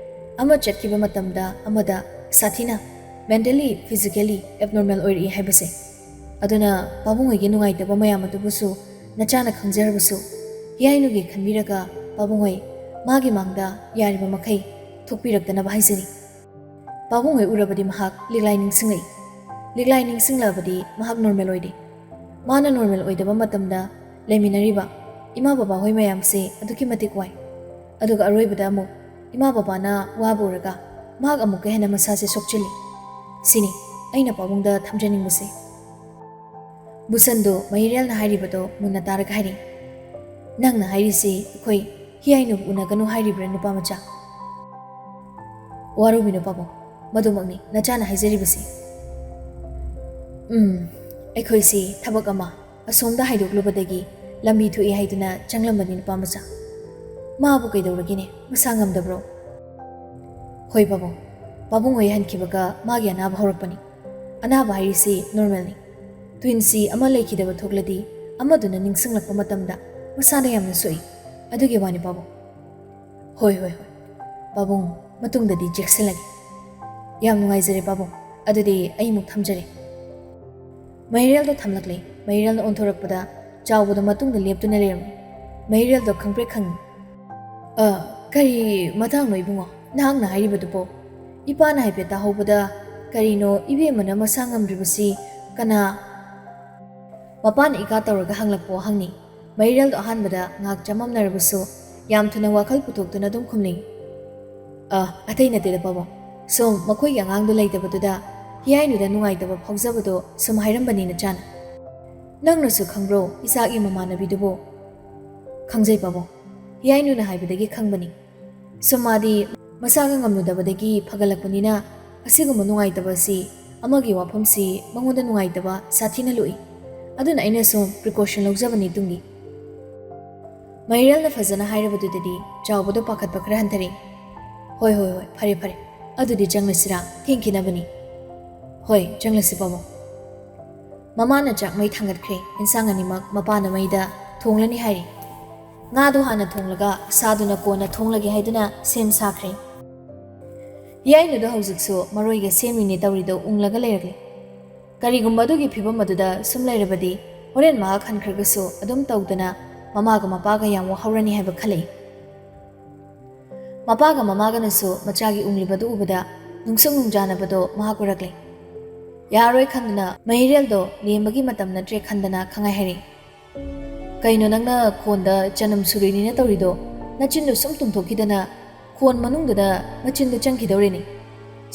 ꯑꯃ ꯆꯠꯈꯤꯕ ꯃꯇꯝꯗ ꯑꯃꯗ ꯁꯥꯊꯤꯅ ꯃꯦꯟꯇꯦꯜꯂꯤ, ꯐꯤꯖꯤꯀꯦꯜꯂꯤ ꯑꯦꯕꯅꯣꯔꯃꯦꯜ ꯑꯣꯏꯔꯛꯏ ꯍꯥꯏꯕꯁꯦ꯫ ꯑꯗꯨꯅ ꯄꯥꯕꯨꯡ ꯍꯣꯏꯒꯤ ꯅꯨꯡꯉꯥꯏꯇꯕ ꯃꯌꯥꯝ ꯑꯗꯨꯕꯨꯁꯨ ꯅꯆꯥꯅ ꯈꯪꯖꯔꯕꯁꯨ, ꯍꯤꯌꯥꯏꯅꯨꯒꯤ ꯈꯟꯕꯤꯔꯒ ꯄꯥꯕꯨꯡ ꯍꯣꯏ ꯃꯥꯒꯤ ꯃꯥꯡꯗ ꯌꯥꯔꯤꯕ ꯃꯈꯩ ꯊꯣꯛꯄꯤꯔꯛꯇꯅꯕ ꯍꯥꯏꯖꯔꯤ꯫ ꯄꯥꯕꯨꯡ ꯍꯣꯏ ꯎꯔꯕꯗꯤ ꯃꯍꯥꯛ ꯂꯤꯛꯂꯥꯏ ꯅꯤꯡꯁꯤꯡꯂꯛꯏ꯫ ꯂꯤꯛꯂꯥꯏ ꯅꯤꯡꯁꯤꯡꯂꯛꯑꯕꯗꯤ ꯃꯍꯥꯛ ꯅꯣꯔꯃꯦꯜ ꯑꯣꯏꯗꯦ꯫ ꯃꯥꯅ ꯅꯣꯔꯃꯦꯜ ꯑꯣꯏꯗꯕ ꯃꯇꯝꯗ ꯂꯩꯃꯤꯟꯅꯔꯤꯕ ꯏꯃꯥ ꯕꯕꯥ ꯍꯣꯏ ꯃꯌꯥꯝꯁꯦ ꯑꯗꯨꯛꯀꯤ ꯃꯇꯤꯛ ꯋꯥꯏ꯫ ꯑꯗꯨꯒ ꯑꯔꯣꯏꯕꯗ ꯑꯃꯨꯛ ꯏꯃꯥ ꯕꯕꯥꯅ ꯋꯥꯕ ꯎꯔꯒ ꯃꯍꯥꯛ ꯑꯃꯨꯛꯀ ꯍꯦꯟꯅ ꯃꯁꯥꯁꯦ ꯁꯣꯛꯆꯤꯜꯂꯤ꯫ ꯁꯤꯅꯤ ꯑꯩꯅ ꯄꯥꯕꯨꯡꯗ ꯊꯝꯖꯅꯤꯡꯕꯁꯦ꯫ ꯕꯨꯁꯟꯗꯣ ꯃꯍꯤꯔꯦꯜꯅ ꯍꯥꯏꯔꯤꯕꯗꯣ ꯃꯨꯟꯅ ꯇꯥꯔꯒ ꯍꯥꯏꯔꯤ, "ꯅꯪꯅ ꯍꯥꯏꯔꯤꯁꯤ ꯑꯩꯈꯣꯏ ꯍꯤꯌꯥꯏꯅꯨꯕꯨ ꯎꯅꯒꯅꯨ ꯍꯥꯏꯔꯤꯕ꯭ꯔꯥ, ꯅꯨꯄꯥ ꯃꯆꯥ?" ꯋꯥꯔꯧꯕꯤꯅꯨ ꯄꯥꯕꯨꯡ, ꯃꯗꯨꯃꯛꯅꯤ ꯅꯆꯥꯅ ꯍꯥꯏꯖꯔꯤꯕꯁꯤ꯫ ꯎꯝ, ꯑꯩꯈꯣꯏꯁꯤ ꯊꯕꯛ ꯑꯃ ꯑꯁꯣꯝꯗ ꯍꯥꯏꯗꯣꯛꯂꯨꯕꯗꯒꯤ ꯂꯝꯕꯤ ꯊꯣꯛꯏ ꯍꯥꯏꯗꯨꯅ ꯆꯪꯂꯝꯕꯅꯤ, ꯅꯨꯄꯥ ꯃꯆꯥ꯫ ꯃꯥꯕꯨ ꯀꯩꯗꯧꯔꯒꯦꯅꯦ? ꯃꯁꯥ ꯉꯝꯗꯕ꯭ꯔꯣ? ꯍꯣꯏ ꯄꯥꯕꯨꯡ, ꯄꯥꯕꯨꯡ ꯍꯣꯏ ꯍꯟꯈꯤꯕꯒ ꯃꯥꯒꯤ ꯑꯅꯥꯕ ꯍꯧꯔꯛꯄꯅꯤ꯫ ꯑꯅꯥꯕ ꯍꯥꯏꯔꯤꯁꯤ ꯅꯣꯔꯃꯦꯜꯅꯤ꯫ ꯇ꯭ꯋꯤꯟꯁꯤ ꯑꯃ ꯂꯩꯈꯤꯗꯕ ꯊꯣꯛꯂꯗꯤ ꯑꯃꯗꯨꯅ ꯅꯤꯡꯁꯤꯡꯂꯛꯄ ꯃꯇꯝꯗ ꯃꯁꯥꯗ ꯌꯥꯝꯅ ꯁꯣꯛꯏ꯫ ꯑꯗꯨꯒꯤ ꯋꯥꯅꯤ ꯄꯥꯕꯨꯡ꯫ ꯍꯣꯏ, ꯍꯣꯏ, ꯍꯣꯏ꯫ ꯄꯥꯕꯨꯡ, ꯃꯇꯨꯡꯗꯗꯤ ꯆꯦꯛꯁꯤꯜꯂꯒꯦ꯫ ꯌꯥꯝ ꯅꯨꯡꯉꯥꯏꯖꯔꯦ ꯄꯥꯕꯨꯡ꯫ ꯑꯗꯨꯗꯤ ꯑꯩ ꯑꯃꯨꯛ ꯊꯝꯖꯔꯦ꯫ ꯃꯍꯤꯔꯦꯜꯗꯣ ꯊꯝꯂꯛꯂꯦ꯫ ꯃꯍꯤꯔꯦꯜꯅ ꯑꯣꯟꯊꯣꯔꯛꯄꯗ ꯆꯥꯎꯕꯗꯣ ꯃꯇꯨꯡꯗ ꯂꯦꯞꯇꯨꯅ ꯂꯩꯔꯝꯃꯤ꯫ ꯃꯍꯤꯔꯦꯜꯗꯣ ꯈꯪꯄ꯭ꯔꯦꯛ ꯈꯪꯉꯤ꯫ "ꯑ, ꯀꯔꯤ ꯃꯇꯥꯡꯅꯣ ꯏꯕꯨꯡꯉꯣ? ꯅꯍꯥꯛꯅ ꯍꯥꯏꯔꯤꯕꯗꯨꯕꯣ?" ꯏꯄꯥꯅ ꯍꯥꯏꯐꯦꯠ ꯇꯥꯍꯧꯕꯗ, "ꯀꯔꯤꯅꯣ ꯏꯕꯦꯝꯃꯅ ꯃꯁꯥ ꯉꯝꯗ꯭ꯔꯤꯕꯁꯤ ꯀꯅꯥ?" ꯃꯄꯥꯅ ꯏꯀꯥ ꯇꯧꯔꯒ ꯍꯪꯂꯛꯄ ꯋꯥꯍꯪꯅꯤ꯫ ꯃꯍꯤꯔꯦꯜꯗꯣ ꯑꯍꯥꯟꯕꯗ ꯉꯥꯏꯍꯥꯛ ꯆꯃꯝꯅꯔꯕꯁꯨ ꯌꯥꯝ ꯊꯨꯅ ꯋꯥꯈꯜ ꯄꯨꯊꯣꯛꯇꯨꯅ ꯑꯗꯨꯝ ꯈꯨꯝꯂꯤ꯫ "ꯑ, ꯑꯇꯩ ꯅꯠꯇꯦꯗ ꯄꯥꯕꯨꯡ꯫ ꯁꯨꯝ ꯃꯈꯣꯏꯒꯤ ꯑꯉꯥꯡꯗꯣ ꯂꯩꯇꯕꯗꯨꯗ ꯍꯤꯌꯥꯏꯅꯨꯗ ꯅꯨꯡꯉꯥꯏꯇꯕ ꯐꯥꯎꯖꯕꯗꯣ ꯁꯨꯝ ꯍꯥꯏꯔꯝꯕꯅꯤ ꯅꯆꯥꯅ꯫ ꯅꯪꯅꯁꯨ ꯈꯪꯕ꯭ꯔꯣ ꯏꯆꯥꯒꯤ ꯃꯃꯥꯟꯅꯕꯤꯗꯨꯕꯨ?" "ꯈꯪꯖꯩ ꯄꯥꯕꯨꯡ꯫ ꯍꯤꯌꯥꯏꯅꯨꯅ ꯍꯥꯏꯕꯗꯒꯤ ꯈꯪꯕꯅꯤ꯫ ꯁꯨꯝ ꯃꯥꯗꯤ ꯃꯁꯥꯒ ꯉꯝꯂꯨꯗꯕꯗꯒꯤ ꯐꯒꯠꯂꯛꯄꯅꯤꯅ ꯑꯁꯤꯒꯨꯝꯕ ꯅꯨꯡꯉꯥꯏꯇꯕ ꯑꯁꯤ ꯑꯃꯒꯤ ꯋꯥꯐꯝꯁꯤ ꯃꯉꯣꯟꯗ ꯅꯨꯡꯉꯥꯏꯇꯕ ꯁꯥꯊꯤꯅ ꯂꯨꯏ꯫ ꯑꯗꯨꯅ ꯑꯩꯅ ꯁꯨꯝ precaution ꯂꯧꯖꯕꯅꯤ ꯇꯨꯡꯒꯤ꯫ ꯃꯩꯔꯦꯜꯅ ꯐꯖꯅ ꯍꯥꯏꯔꯕꯗꯨꯗꯗꯤ ꯆꯥꯎꯕꯗꯣ ꯄꯥꯈꯠꯄ ꯈꯔ ꯍꯟꯊꯔꯦ꯫ "ꯍꯣꯏ, ꯍꯣꯏ, ꯍꯣꯏ, ꯐꯔꯦ, ꯐꯔꯦ꯫ ꯑꯗꯨꯗꯤ ꯆꯪꯂꯁꯤꯔꯥ? ꯊꯦꯡꯈꯤꯅꯕꯅꯤ꯫" "ꯍꯣꯏ, ꯆꯪꯂꯁꯤ ꯄꯥꯕꯨꯡ꯫" ꯃꯃꯥꯅ ꯆꯥꯛ ꯃꯩ ꯊꯥꯡꯒꯠꯈ꯭ꯔꯦ꯫ ꯏꯟꯁꯥꯡ ꯑꯅꯤꯃꯛ ꯃꯄꯥꯅ ꯃꯩꯗ ꯊꯣꯡꯂꯅꯤ ꯍꯥꯏꯔꯤ꯫ ꯉꯥꯗꯣ ꯍꯥꯟꯅ ꯊꯣꯡꯂꯒ ꯁꯥꯗꯨꯅ ꯀꯣꯟꯅ ꯊꯣꯡꯂꯒꯦ ꯍꯥꯏꯗꯨꯅ ꯁꯦꯝ ꯁꯥꯈ꯭ꯔꯦ꯫ ꯍꯤꯌꯥꯏꯅꯨꯗꯣ ꯍꯧꯖꯤꯛꯁꯨ ꯃꯔꯣꯏꯒ ꯁꯦꯝꯃꯤꯅꯦ ꯇꯧꯔꯤꯗꯣ ꯎꯪꯂꯒ ꯂꯩꯔꯛꯂꯦ꯫ ꯀꯔꯤꯒꯨꯝꯕ ꯑꯗꯨꯒꯤ ꯐꯤꯕꯝ ꯑꯗꯨꯗ ꯁꯨꯝ ꯂꯩꯔꯕꯗꯤ ꯍꯣꯔꯦꯟ ꯃꯍꯥꯛ ꯍꯟꯈ꯭ꯔꯒꯁꯨ ꯑꯗꯨꯝ ꯇꯧꯗꯅ ꯃꯃꯥꯒ ꯃꯄꯥꯒ ꯌꯥꯝ ꯋꯥꯍꯧꯔꯅꯤ ꯍꯥꯏꯕ ꯈꯜꯂꯛꯏ꯫ ꯃꯄꯥꯒ ꯃꯃꯥꯒꯅꯁꯨ ꯃꯆꯥꯒꯤ ꯎꯪꯂꯤꯕꯗꯨ ꯎꯕꯗ ꯅꯨꯡꯁꯨꯛ ꯅꯨꯡꯖꯥꯅꯕꯗꯣ ꯃꯍꯥꯛ ꯎꯔꯛꯂꯦ꯫ ꯌꯥꯔꯣꯏ ꯈꯟꯗꯨꯅ ꯃꯩꯔꯦꯜꯗꯣ ꯂꯦꯝꯕꯒꯤ ꯃꯇꯝ ꯅꯠꯇ꯭ꯔꯦ ꯈꯟꯗꯅ ꯈꯪꯍꯥꯏ ꯍꯥꯏꯔꯛꯏ꯫ "ꯀꯩꯅꯣ ꯅꯪꯅ ꯈꯣꯟꯗ ꯆꯅꯝ ꯁꯨꯔꯤꯅꯤꯅ ꯇꯧꯔꯤꯗꯣ? ꯅꯆꯤꯟꯗꯣ ꯁꯨꯝ ꯇꯨꯝꯊꯣꯛꯈꯤꯗꯅ ꯈꯣꯟ ꯃꯅꯨꯡꯗꯨꯗ ꯃꯆꯤꯟꯗꯣ ꯆꯪꯈꯤꯗꯧꯔꯦꯅꯦ꯫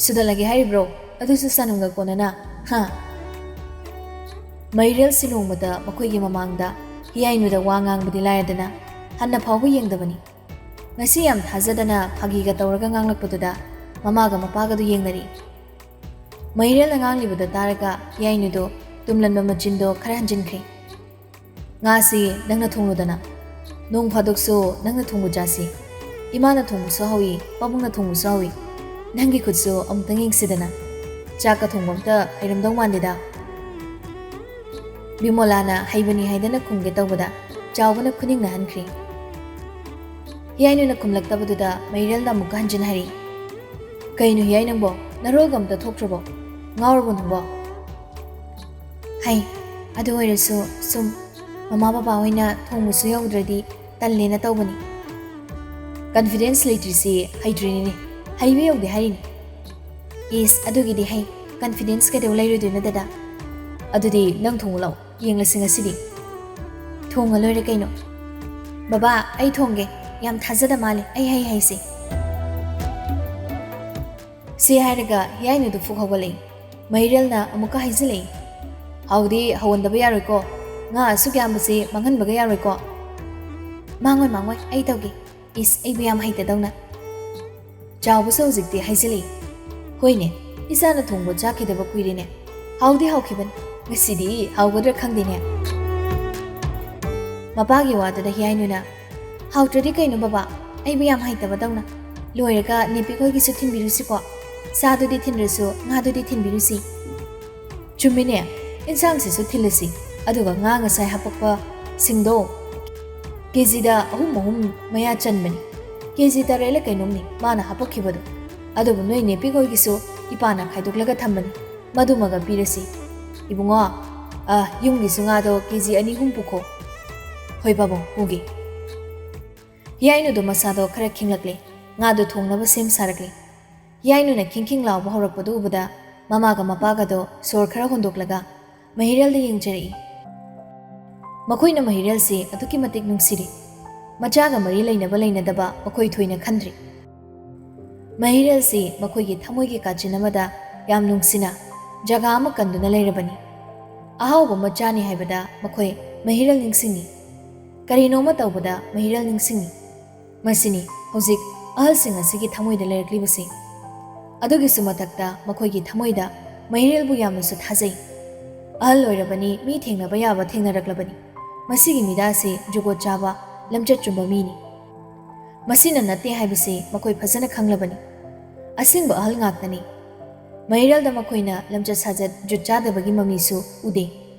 ꯁꯨꯗꯠꯂꯒꯦ ꯍꯥꯏꯔꯤꯕ꯭ꯔꯣ? ꯑꯗꯨꯁꯨ ꯆꯅꯝꯒ ꯀꯣꯟꯅꯅ? ꯍꯥ?" ꯃꯩꯔꯦꯜꯁꯤ ꯅꯣꯡꯃꯇ ꯃꯈꯣꯏꯒꯤ ꯃꯃꯥꯡꯗ ꯍꯤꯌꯥꯏꯅꯨꯗ ꯋꯥ ꯉꯥꯡꯕꯗꯤ ꯂꯥꯏꯔꯗꯅ ꯍꯟꯅ ꯐꯥꯎꯕ ꯌꯦꯡꯗꯕꯅꯤ꯫ ꯉꯁꯤ ꯌꯥꯝ ꯊꯥꯖꯗꯅ ꯐꯥꯒꯤꯒ ꯇꯧꯔꯒ ꯉꯥꯡꯂꯛꯄꯗꯨꯗ ꯃꯃꯥꯒ ꯃꯄꯥꯒꯗꯨ ꯌꯦꯡꯅꯔꯤ꯫ ꯃꯩꯔꯦꯜꯅ ꯉꯥꯡꯂꯤꯕꯗꯣ ꯇꯥꯔꯒ ꯍꯤꯌꯥꯏꯅꯨꯗꯣ ꯇꯨꯝꯂꯟꯕ ꯃꯆꯤꯟꯗꯣ ꯈꯔ ꯍꯟꯖꯤꯟꯈ꯭ꯔꯦ꯫ "ꯉꯥꯁꯤ ꯅꯪꯅ ꯊꯣꯡꯂꯨꯗꯅ꯫ ꯅꯣꯡ ꯐꯥꯗꯣꯛꯁꯨ ꯅꯪꯅ ꯊꯣꯡꯕ ꯆꯥꯁꯤ꯫ ꯏꯃꯥꯅ ꯊꯣꯡꯕꯁꯨ ꯍꯥꯎꯏ, ꯄꯥꯕꯨꯡꯅ ꯊꯣꯡꯕꯁꯨ ꯍꯥꯎꯏ꯫ ꯅꯪꯒꯤ ꯈꯨꯠꯁꯨ ꯑꯃꯨꯛꯇꯪ ꯌꯦꯡꯁꯤꯗꯅ꯫ ꯆꯥꯛꯀ ꯊꯣꯡꯕ ꯑꯝꯇ ꯍꯩꯔꯝꯗꯧ ꯃꯥꯟꯗꯦꯗ꯫" ꯕꯤꯃꯣꯂꯥꯅ ꯍꯩꯕꯅꯤ ꯍꯥꯏꯗꯅ ꯈꯨꯝꯒꯦ ꯇꯧꯕꯗ ꯆꯥꯎꯕꯅ ꯈꯨꯅꯤꯡ ꯅꯥꯍꯟꯈ꯭ꯔꯦ꯫ ꯍꯤꯌꯥꯏꯅꯨꯅ ꯈꯨꯝꯂꯛꯇꯕꯗꯨꯗ ꯃꯩꯔꯦꯜꯅ ꯑꯃꯨꯛꯀ ꯍꯟꯖꯤꯟ ꯍꯥꯏꯔꯤ, "ꯀꯩꯅꯣ ꯍꯤꯌꯥꯏ ꯅꯪꯕꯣ? ꯅꯔꯣꯜꯒ ꯑꯝꯇ ꯊꯣꯛꯇ꯭ꯔꯕꯣ? ꯉꯥꯎꯔꯕꯣ ꯅꯪꯕꯣ?" "ꯍꯩ, ꯑꯗꯨ ꯑꯣꯏꯔꯁꯨ ꯁꯨꯝ ꯃꯃꯥ ꯕꯕꯥ ꯍꯣꯏꯅ ꯊꯣꯡꯕꯁꯨ ꯌꯧꯗ꯭ꯔꯗꯤ ꯇꯜꯂꯦꯅ ꯇꯧꯕꯅꯤ꯫" "Confidence ꯂꯩꯇ꯭ꯔꯤꯁꯤ ꯍꯩꯇ꯭ꯔꯤꯅꯤꯅꯦ, ꯍꯩꯕ ꯌꯧꯗꯦ ꯍꯥꯏꯔꯤꯅꯤ꯫" "ꯏꯁ, ꯑꯗꯨꯒꯤꯗꯤ ꯍꯩ, confidence ꯀꯩꯗꯧ ꯂꯩꯔꯣꯏꯗꯣꯏꯅꯣ ꯗꯗꯥ?" "ꯑꯗꯨꯗꯤ ꯅꯪ ꯊꯣꯡꯉꯨ ꯂꯥꯎ, ꯌꯦꯡꯂꯁꯤ ꯉꯁꯤꯗꯤ꯫" "ꯊꯣꯡꯉ ꯂꯣꯏꯔꯦ ꯀꯩꯅꯣ꯫" "ꯕꯕꯥ, ꯑꯩ ꯊꯣꯡꯒꯦ, ꯌꯥꯝ ꯊꯥꯖꯗ ꯃꯥꯜꯂꯦ ꯑꯩ ꯍꯩ ꯍꯥꯏꯁꯦ꯫" ꯁꯤ ꯍꯥꯏꯔꯒ ꯍꯤꯌꯥꯏꯅꯨꯗꯨ ꯐꯨꯛ ꯍꯧꯒꯠꯂꯛꯏ꯫ ꯃꯩꯔꯦꯜꯅ ꯑꯃꯨꯛꯀ ꯍꯥꯏꯖꯤꯜꯂꯛꯏ, "ꯍꯥꯎꯗꯤ ꯍꯧꯍꯟꯗꯕ ꯌꯥꯔꯣꯏꯀꯣ, ꯉꯥ ꯑꯁꯨꯛ ꯌꯥꯝꯕꯁꯤ ꯃꯥꯡꯍꯟꯕꯒ ꯌꯥꯔꯣꯏꯀꯣ꯫" "ꯃꯥꯡꯉꯣꯏ, ꯃꯥꯡꯉꯣꯏ, ꯑꯩ ꯇꯧꯒꯦ꯫" "ꯏꯁ, ꯑꯩꯕꯨ ꯌꯥꯝ ꯍꯩꯇꯗꯧꯅ꯫" ꯆꯥꯎꯕꯁꯨ ꯍꯧꯖꯤꯛꯇꯤ ꯍꯥꯏꯖꯤꯜꯂꯛꯏ, "ꯍꯣꯏꯅꯦ, "ꯏꯆꯥꯅ ꯊꯣꯡꯕ ꯆꯥꯈꯤꯗꯕ ꯀꯨꯏꯔꯦꯅꯦ꯫ ꯍꯥꯎꯗꯤ ꯍꯥꯎꯈꯤꯕꯅꯤ꯫ ꯉꯁꯤꯗꯤ ꯍꯥꯎꯒꯗ꯭ꯔꯥ ꯈꯪꯗꯦꯅꯦ꯫" ꯃꯄꯥꯒꯤ ꯋꯥꯗꯨꯗ ꯍꯤꯌꯥꯏꯅꯨꯅ, "ꯍꯥꯎꯇ꯭ꯔꯗꯤ ꯀꯩꯅꯣ ꯕꯕꯥ? ꯑꯩꯕꯨ ꯌꯥꯝ ꯍꯩꯇꯕꯗꯧꯅ꯫ ꯂꯣꯏꯔꯒ ꯅꯦꯄꯤꯛ ꯍꯣꯏꯒꯤꯁꯨ ꯊꯤꯟꯕꯤꯔꯨꯁꯤꯀꯣ꯫ ꯆꯥꯗꯨꯗꯤ ꯊꯤꯟꯗ꯭ꯔꯁꯨ ꯉꯥꯗꯨꯗꯤ ꯊꯤꯟꯕꯤꯔꯨꯁꯤ꯫" "ꯆꯨꯝꯃꯤꯅꯦ, ꯏꯟꯁꯥꯡꯁꯤꯁꯨ ꯊꯤꯜꯂꯁꯤ, ꯑꯗꯨꯒ ꯉꯥ ꯉꯁꯥꯏ ꯍꯥꯄꯛꯄꯁꯤꯡꯗꯣ ꯀꯦꯖꯤꯗ ꯑꯍꯨꯝ ꯑꯍꯨꯝ ꯃꯌꯥ ꯆꯟꯕꯅꯤ꯫ ꯀꯦꯖꯤ ꯇꯔꯦꯠꯂ ꯀꯩꯅꯣꯝꯅꯤ ꯃꯥꯅ ꯍꯥꯄꯛꯈꯤꯕꯗꯣ꯫ ꯑꯗꯨꯕꯨ ꯅꯣꯏ ꯅꯦꯄꯤꯛ ꯍꯣꯏꯒꯤꯁꯨ ꯏꯄꯥꯅ ꯈꯥꯏꯗꯣꯛꯂꯒ ꯊꯝꯕꯅꯤ, ꯃꯗꯨꯃꯒ ꯄꯤꯔꯁꯤ꯫ ꯏꯕꯨꯡꯉꯣ, ꯑ, ꯌꯨꯝꯒꯤꯁꯨ ꯉꯥꯗꯣ ꯀꯦꯖꯤ ꯑꯅꯤ ꯑꯍꯨꯝ ꯄꯨꯈꯣ꯫" "ꯍꯣꯏ ꯄꯥꯕꯨꯡ, ꯄꯨꯒꯦ꯫" ꯍꯤꯌꯥꯏꯅꯨꯗꯣ ꯃꯁꯥꯗꯣ ꯈꯔ ꯈꯤꯡꯂꯛꯂꯦ꯫ ꯉꯥꯗꯣ ꯊꯣꯡꯅꯕ ꯁꯦꯝ ꯁꯥꯔꯛꯂꯦ꯫ ꯍꯤꯌꯥꯏꯅꯨꯅ ꯈꯤꯡ ꯈꯤꯡ ꯂꯥꯎꯕ ꯍꯧꯔꯛꯄꯗꯨ ꯎꯕꯗ ꯃꯃꯥꯒ ꯃꯄꯥꯒꯗꯣ ꯁꯣꯔ ꯈꯔ ꯍꯣꯟꯗꯣꯛꯂꯒ ꯃꯍꯤꯔꯦꯜꯗ ꯌꯦꯡꯖꯔꯛꯏ꯫ ꯃꯈꯣꯏꯅ ꯃꯍꯤꯔꯦꯜꯁꯤ ꯑꯗꯨꯛꯀꯤ ꯃꯇꯤꯛ ꯅꯨꯡꯁꯤꯔꯤ꯫ ꯃꯆꯥꯒ ꯃꯔꯤ ꯂꯩꯅꯕ ꯂꯩꯅꯗꯕ ꯃꯈꯣꯏ ꯊꯣꯏꯅ ꯈꯟꯗ꯭ꯔꯤ꯫ ꯃꯍꯤꯔꯦꯜꯁꯤ ꯃꯈꯣꯏꯒꯤ ꯊꯃꯣꯏꯒꯤ ꯀꯥꯆꯤꯟ ꯑꯃꯗ ꯌꯥꯝ ꯅꯨꯡꯁꯤꯅ ꯖꯒꯥ ꯑꯃ ꯀꯟꯗꯨꯅ ꯂꯩꯔꯕꯅꯤ꯫ ꯑꯍꯥꯎꯕ ꯑꯃ ꯆꯥꯅꯤ ꯍꯥꯏꯕꯗ ꯃꯈꯣꯏ ꯃꯍꯤꯔꯦꯜ ꯅꯤꯡꯁꯤꯡꯏ꯫ ꯀꯔꯤꯅꯣꯃ ꯇꯧꯕꯗ ꯃꯍꯤꯔꯦꯜ ꯅꯤꯡꯁꯤꯡꯏ꯫ ꯃꯁꯤꯅꯤ ꯍꯧꯖꯤꯛ ꯑꯍꯜꯁꯤꯡ ꯑꯁꯤꯒꯤ ꯊꯃꯣꯏꯗ ꯂꯩꯔꯛꯂꯤꯕꯁꯤ꯫ ꯑꯗꯨꯒꯤꯁꯨ ꯃꯊꯛꯇ ꯃꯈꯣꯏꯒꯤ ꯊꯃꯣꯏꯗ ꯃꯍꯤꯔꯦꯜꯕꯨ ꯌꯥꯝꯅꯁꯨ ꯊꯥꯖꯩ꯫ ꯑꯍꯜ ꯑꯣꯏꯔꯕꯅꯤ, ꯃꯤ ꯊꯦꯡꯅꯕ ꯌꯥꯕ ꯊꯦꯡꯅꯔꯛꯂꯕꯅꯤ꯫ ꯃꯁꯤꯒꯤ ꯃꯤꯗꯥ ꯑꯁꯤ ꯖꯨꯒꯣꯠ ꯆꯥꯕ, ꯂꯝꯆꯠ ꯆꯨꯝꯕ ꯃꯤꯅꯤ꯫ ꯃꯁꯤꯅ ꯅꯠꯇꯦ ꯍꯥꯏꯕꯁꯤ ꯃꯈꯣꯏ ꯐꯖꯅ ꯈꯪꯂꯕꯅꯤ꯫ ꯑꯁꯦꯡꯕ ꯑꯍꯜ ꯉꯥꯛꯇꯅꯤ꯫ ꯃꯍꯤꯔꯦꯜꯗ ꯃꯈꯣꯏꯅ ꯂꯝꯆꯠ ꯁꯥꯖꯠ ꯖꯨꯠ ꯆꯥꯗꯕꯒꯤ ꯃꯃꯤꯁꯨ ꯎꯗꯦ,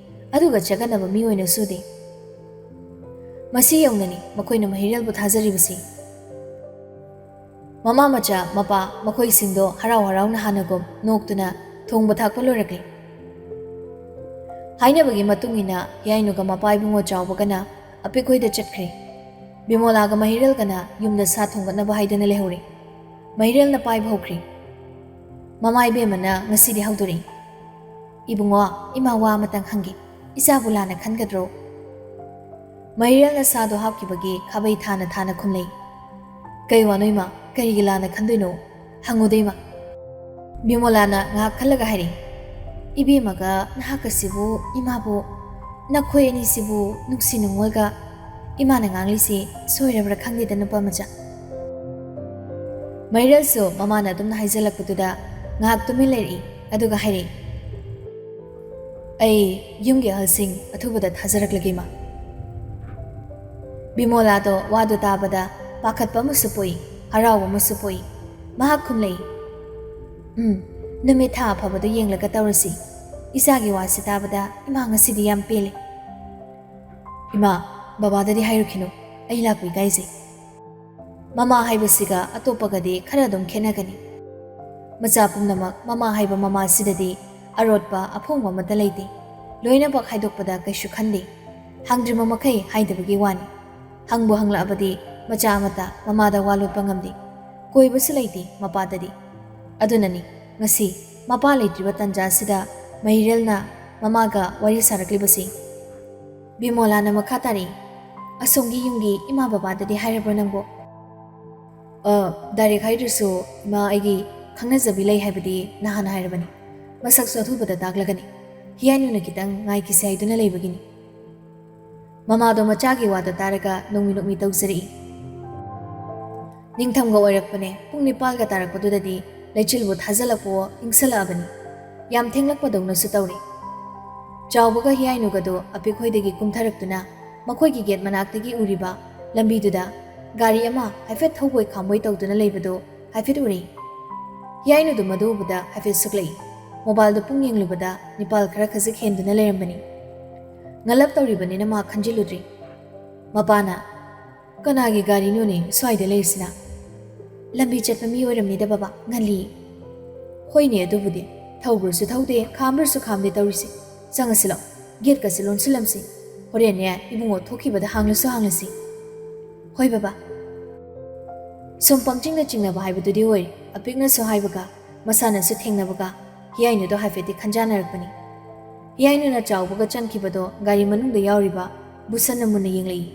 ꯑꯗꯨꯒ ꯆꯒꯠꯅꯕ ꯃꯤ ꯑꯣꯏꯅꯁꯨ ꯎꯗꯦ꯫ ꯃꯁꯤ ꯌꯧꯅꯅꯤ ꯃꯈꯣꯏꯅ ꯃꯍꯤꯔꯦꯜꯕꯨ ꯊꯥꯖꯔꯤꯕꯁꯤ꯫ ꯃꯃꯥ ꯃꯆꯥ ꯃꯄꯥ ꯃꯈꯣꯏꯁꯤꯡꯗꯣ ꯍꯔꯥꯎ ꯍꯔꯥꯎꯅ ꯍꯥꯟꯅꯒꯨꯝ ꯅꯣꯛꯇꯨꯅ ꯊꯣꯡꯕ ꯊꯥꯛꯄ ꯂꯣꯏꯔꯛꯂꯦ꯫ ꯍꯥꯏꯅꯕꯒꯤ ꯃꯇꯨꯡ ꯏꯟꯅ ꯍꯤꯌꯥꯏꯅꯨꯒ ꯃꯄꯥ ꯏꯕꯨꯡꯉꯣ ꯆꯥꯎꯕꯒꯅ ꯑꯄꯤꯛ ꯍꯣꯏꯗ ꯆꯠꯈ꯭ꯔꯦ꯫ ꯕꯤꯃꯣꯂꯥꯒ ꯃꯍꯤꯔꯦꯜꯒꯅ ꯌꯨꯝꯗ ꯁꯥ ꯊꯣꯡꯒꯠꯅꯕ ꯍꯥꯏꯗꯅ ꯂꯩꯍꯧꯔꯦ꯫ ꯃꯍꯤꯔꯦꯜꯅ ꯄꯥꯏꯕ ꯍꯧꯈ꯭ꯔꯦ꯫ ꯃꯃꯥ ꯏꯕꯦꯝꯃꯅ ꯉꯁꯤꯗꯤ ꯍꯧꯗꯣꯔꯛꯏ꯫ "ꯏꯕꯨꯡꯉꯣ, ꯏꯃꯥ ꯋꯥ ꯑꯃꯇꯪ ꯍꯪꯒꯦ, ꯏꯆꯥꯕꯨ ꯂꯥꯟꯅ ꯈꯟꯒꯗ꯭ꯔꯣ?" ꯃꯍꯤꯔꯦꯜꯅ ꯁꯥꯗꯣ ꯍꯥꯞꯈꯤꯕꯒꯤ ꯈꯥꯕꯩ ꯊꯥꯅ ꯊꯥꯅ ꯈꯨꯝꯂꯛꯏ꯫ "ꯀꯩ ꯋꯥꯅꯣ ꯏꯃꯥ? ꯀꯔꯤꯒꯤ ꯂꯥꯟꯅ ꯈꯟꯗꯣꯏꯅꯣ? ꯍꯪꯉꯨꯗ ꯏꯃꯥ꯫" ꯕꯤꯃꯣꯂꯥꯅ ꯉꯥꯏꯍꯥꯛ ꯈꯜꯂꯒ ꯍꯥꯏꯔꯛꯏ, "ꯏꯕꯦꯝꯃꯒ ꯅꯍꯥꯛꯀꯁꯤꯕꯨ ꯏꯃꯥꯕꯨ, ꯅꯈꯣꯏ ꯑꯅꯤꯁꯤꯕꯨ ꯅꯨꯡꯁꯤ ꯅꯨꯡꯉꯣꯜꯒ ꯏꯃꯥꯅ ꯉꯥꯡꯂꯤꯁꯤ ꯁꯣꯏꯔꯕ꯭ꯔꯥ ꯈꯪꯗꯦꯗ ꯅꯨꯄꯥ ꯃꯆꯥ꯫" ꯃꯍꯤꯔꯦꯜꯁꯨ ꯃꯃꯥꯅ ꯑꯗꯨꯝꯅ ꯍꯥꯏꯖꯜꯂꯛꯄꯗꯨꯗ ꯉꯥꯏꯍꯥꯛ ꯇꯨꯃꯤꯟ ꯂꯩꯔꯛꯏ, ꯑꯗꯨꯒ ꯍꯥꯏꯔꯛꯏ, "ꯑꯩ ꯌꯨꯝꯒꯤ ꯑꯍꯜꯁꯤꯡ ꯑꯊꯨꯕꯗ ꯊꯥꯖꯔꯛꯂꯒꯦ, ꯏꯃꯥ꯫" ꯕꯤꯃꯣꯂꯥꯗꯣ ꯋꯥꯗꯨ ꯇꯥꯕꯗ ꯄꯥꯈꯠꯄ ꯑꯃꯁꯨ ꯄꯣꯛꯏ, ꯍꯔꯥꯎꯕ ꯑꯃꯁꯨ ꯄꯣꯛꯏ꯫ ꯃꯍꯥꯛ ꯈꯨꯝꯂꯛꯏ, "ꯎꯝ, ꯅꯨꯃꯤꯠ ꯊꯥ ꯑꯐꯕꯗꯨ ꯌꯦꯡꯂꯒ ꯇꯧꯔꯁꯤ꯫ ꯏꯆꯥꯒꯤ ꯋꯥꯁꯤ ꯇꯥꯕꯗ ꯏꯃꯥ ꯉꯁꯤꯗꯤ ꯌꯥꯝ ꯄꯦꯜꯂꯦ꯫" "ꯏꯃꯥ, ꯕꯕꯥꯗꯗꯤ ꯍꯥꯏꯔꯨꯈꯤꯅꯨ, ꯑꯩ ꯂꯥꯛꯄ ꯏꯀꯥꯏꯖꯩ꯫" ꯃꯃꯥ ꯍꯥꯏꯕꯁꯤꯒ ꯑꯇꯣꯞꯄꯒꯗꯤ ꯈꯔ ꯑꯗꯨꯝ ꯈꯦꯠꯅꯒꯅꯤ꯫ ꯃꯆꯥ ꯄꯨꯝꯅꯃꯛ ꯃꯃꯥ ꯍꯥꯏꯕ ꯃꯃꯥꯁꯤꯗꯗꯤ ꯑꯔꯣꯠꯄ ꯑꯐꯣꯡꯕ ꯑꯃꯠꯇ ꯂꯩꯇꯦ꯫ ꯂꯣꯏꯅꯃꯛ ꯍꯥꯏꯗꯣꯛꯄꯗ ꯀꯩꯁꯨ ꯈꯟꯗꯦ꯫ ꯍꯪꯗ꯭ꯔꯤꯕ ꯃꯈꯩ ꯍꯥꯏꯗꯕꯒꯤ ꯋꯥꯅꯤ꯫ ꯍꯪꯕꯨ ꯍꯪꯂꯛꯑꯕꯗꯤ ꯃꯆꯥ ꯑꯃꯠꯇ ꯃꯃꯥꯗ ꯋꯥ ꯂꯣꯠꯄ ꯉꯝꯗꯦ꯫ ꯀꯣꯏꯕꯁꯨ ꯂꯩꯇꯦ ꯃꯄꯥꯗꯗꯤ꯫ ꯑꯗꯨꯅꯅꯤ ꯉꯁꯤ ꯃꯄꯥ ꯂꯩꯇ꯭ꯔꯤꯕ ꯇꯟꯖꯥꯁꯤꯗ ꯃꯍꯤꯔꯦꯜꯅ ꯃꯃꯥꯒ ꯋꯥꯔꯤ ꯁꯥꯔꯛꯂꯤꯕꯁꯤ꯫ ꯕꯤꯃꯣꯂꯥꯅ ꯃꯈꯥ ꯇꯥꯔꯛꯏ, "ꯑꯁꯣꯝꯒꯤ ꯌꯨꯝꯒꯤ ꯏꯃꯥ ꯕꯕꯥꯗꯗꯤ ꯍꯥꯏꯔꯕ꯭ꯔꯣ ꯅꯪꯕꯣ?" "ꯑ, ꯗꯥꯏꯔꯦꯛ ꯍꯥꯏꯗ꯭ꯔꯁꯨ ꯏꯃꯥ ꯑꯩꯒꯤ ꯈꯪꯅꯖꯕꯤ ꯂꯩ ꯍꯥꯏꯕꯗꯤ ꯅꯍꯥꯟ ꯍꯥꯏꯔꯕꯅꯤ꯫ ꯃꯁꯛꯁꯨ ꯑꯊꯨꯕꯗ ꯇꯥꯛꯂꯒꯅꯤ꯫ ꯍꯤꯌꯥꯏꯅꯨꯅ ꯈꯤꯇꯪ ꯉꯥꯏꯈꯤꯁꯤ ꯍꯥꯏꯗꯨꯅ ꯂꯩꯕꯒꯤꯅꯤ꯫" ꯃꯃꯥꯗꯣ ꯃꯆꯥꯒꯤ ꯋꯥꯗꯣ ꯇꯥꯔꯒ ꯅꯣꯛꯃꯤ ꯅꯣꯛꯃꯤ ꯇꯧꯖꯔꯛꯏ꯫ ꯅꯤꯡꯊꯝꯒ ꯑꯣꯏꯔꯛꯄꯅꯦ, ꯄꯨꯡ ꯅꯤꯄꯥꯜꯒ ꯇꯥꯔꯛꯄꯗꯨꯗꯗꯤ ꯂꯩꯆꯤꯜꯕꯨ ꯊꯥꯖꯤꯜꯂꯛꯄꯣ ꯏꯪꯁꯜꯂꯛꯑꯕꯅꯤ꯫ ꯌꯥꯝ ꯊꯦꯡꯂꯛꯄꯗꯧꯅꯁꯨ ꯇꯧꯔꯤ꯫ ꯆꯥꯎꯕꯒ ꯍꯤꯌꯥꯏꯅꯨꯒꯗꯣ ꯑꯄꯤꯛ ꯍꯣꯏꯗꯒꯤ ꯀꯨꯝꯊꯔꯛꯇꯨꯅ ꯃꯈꯣꯏꯒꯤ ꯒꯦꯠ ꯃꯅꯥꯛꯇꯒꯤ ꯎꯔꯤꯕ ꯂꯝꯕꯤꯗꯨꯗ ꯒꯥꯔꯤ ꯑꯃ ꯍꯥꯏꯐꯦꯠ ꯊꯧꯕꯣꯏ ꯈꯥꯝꯕꯣꯏ ꯇꯧꯗꯨꯅ ꯂꯩꯕꯗꯨ ꯍꯥꯏꯐꯦꯠ ꯎꯔꯛꯏ꯫ ꯍꯤꯌꯥꯏꯅꯨꯗꯨ ꯃꯗꯨ ꯎꯕꯗ ꯍꯥꯏꯐꯦꯠ ꯁꯨꯛꯂꯛꯏ꯫ ꯃꯣꯕꯥꯏꯜꯗꯨ ꯄꯨꯡ ꯌꯦꯡꯂꯨꯕꯗ ꯅꯤꯄꯥꯜ ꯈꯔ ꯈꯖꯤꯛ ꯍꯦꯟꯗꯨꯅ ꯂꯩꯔꯝꯕꯅꯤ꯫ ꯉꯜꯂꯞ ꯇꯧꯔꯤꯕꯅꯤꯅ ꯃꯥ ꯈꯟꯖꯤꯜꯂꯨꯗ꯭ꯔꯤ꯫ ꯃꯄꯥꯅ, "ꯀꯅꯥꯒꯤ ꯒꯥꯔꯤꯅꯣꯅꯦ ꯁ꯭ꯋꯥꯏꯗ ꯂꯩꯔꯤꯁꯤꯅ?" "ꯂꯝꯕꯤ ꯆꯠꯄ ꯃꯤ ꯑꯣꯏꯔꯝꯅꯤꯗ ꯕꯕꯥ, ꯉꯜꯂꯤ꯫" "ꯍꯣꯏꯅꯦ, ꯑꯗꯨꯕꯨꯗꯤ ꯊꯧꯕ꯭ꯔꯁꯨ ꯊꯧꯗꯦ, ꯈꯥꯝꯕ꯭ꯔꯁꯨ ꯈꯥꯝꯗꯦ ꯇꯧꯔꯤꯁꯦ꯫ ꯆꯪꯉꯁꯤ ꯂꯥꯛꯑꯣ, ꯒꯦꯠꯀꯁꯦ ꯂꯣꯟꯁꯤꯜꯂꯝꯁꯤ꯫ ꯍꯣꯔꯦꯟꯅꯦ ꯏꯕꯨꯡꯉꯣ ꯊꯣꯛꯈꯤꯕꯗ ꯍꯥꯡꯂꯁꯨ ꯍꯥꯡꯂꯁꯤ꯫" "ꯍꯣꯏ ꯕꯕꯥ꯫" ꯁꯨꯝ ꯄꯪꯆꯤꯡꯗ ꯆꯤꯡꯅꯕ ꯍꯥꯏꯕꯗꯨꯗꯤ ꯑꯣꯏꯔꯦ꯫ ꯑꯄꯤꯛꯅꯁꯨ ꯍꯥꯏꯕꯒ ꯃꯁꯥꯅꯁꯨ ꯊꯦꯡꯅꯕꯒ ꯍꯤꯌꯥꯏꯅꯨꯗꯣ ꯍꯥꯏꯐꯦꯠꯇꯤ ꯈꯟꯖꯥꯟꯅꯔꯛꯄꯅꯤ꯫ ꯍꯤꯌꯥꯏꯅꯨꯅ ꯆꯥꯎꯕꯒ ꯆꯪꯈꯤꯕꯗꯣ ꯒꯥꯔꯤ ꯃꯅꯨꯡꯗ ꯌꯥꯎꯔꯤꯕ ꯕꯨꯁꯟꯅ ꯃꯨꯟꯅ ꯌꯦꯡꯂꯛꯏ꯫